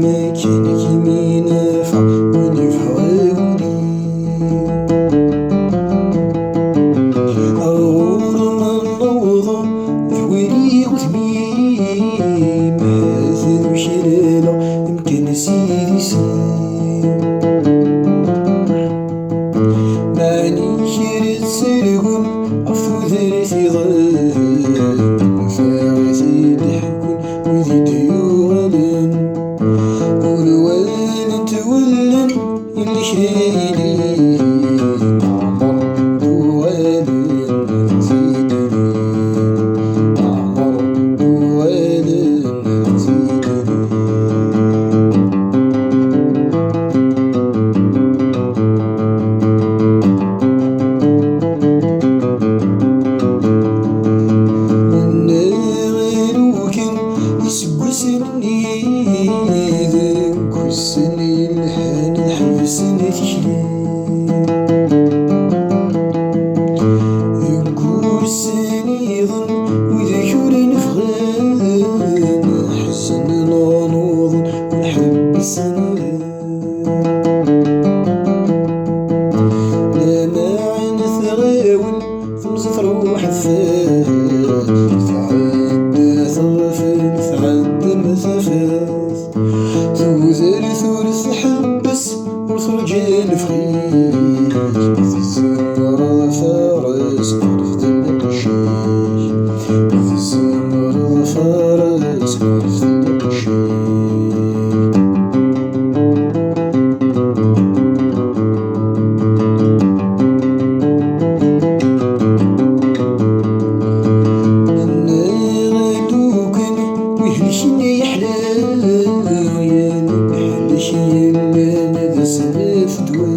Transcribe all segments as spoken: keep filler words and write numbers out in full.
Makken ad k-imi nafeɣ win yebɣa wuli. Ar ɣur-m ad nawḍeɣ d wali wetmim, ahat ad uklaleɣ amkan s idis-im. Meɛni kra ttargun ɣef tudert iḍen, ufan-t-id ḥekkun wid i d-yuɣalen, ur walin-t wallen, yella kra yellan, uɣalen zedlen, uɣalen zedlen. Mennaɣ lukan iseggasen-nni deg ussan yelhan ḥebsen tikli. Deg ussan-iḍen wid-ak ur nefɣen, ḥeznen nuḍen ur ḥebbsen. Lameɛna tɣiwel temẓi truḥ tfat, tɛedda teɣfel tɛedda tafat. Tudert ur tḥebbes ur turǧa lefɣic, ma tzemreḍ fares ɣef telqec-ik, ma tzemreḍ fares ɣef telqec-ik. Nniɣ-d ukan wi helken ay aḥlayen, aḥlek yellan d aslef ddwa.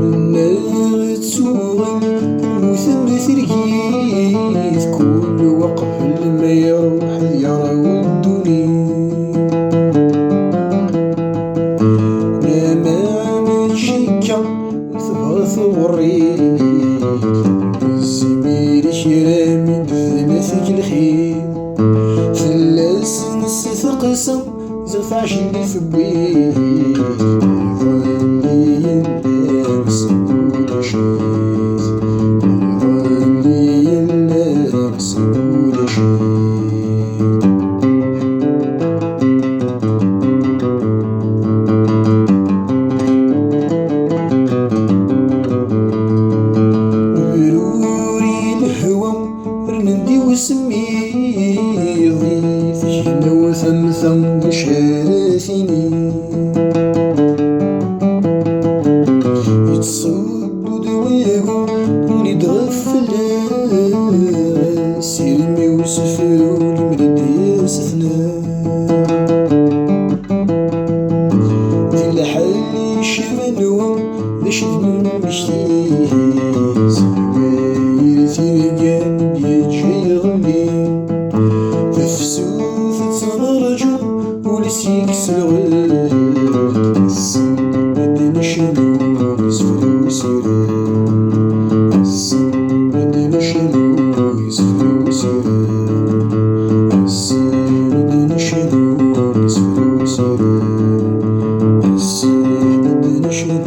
Mennaɣ-d tuɣal tmutem tergit, kul waqbel ma iruḥ ad yerwu ddunit. Lameɛna cikkeɣ ur tebɣiḍ ɣur-i, ur tezmir kra min d-tella-t-ik lxir. Fell-asen s teqsa ziɣ taɛjilt tewwi-k. Iḍelli yellan s ulac-it, iḍelli yellan s ulac-it. Bruri lehwa rnan-d i usemmiḍ, di tgennawt am ta d acu ara tini. Yettṣubbu-d wagu, yuli-d ɣef fell-as, irmi usefru lemri d-yas tnan. Di lḥal icban wa d acu d lmekti, seg wayr tirgan d-yeǧǧa yeɣli. Tafsut tettnerǧu ul-is yekkes lɣel. Ass-n ad d-necnu isefru usired. Ass-n ad d-necnu isefru usired. Ass-n ad d-necnu isefru usired. Ass-n ad d-necnu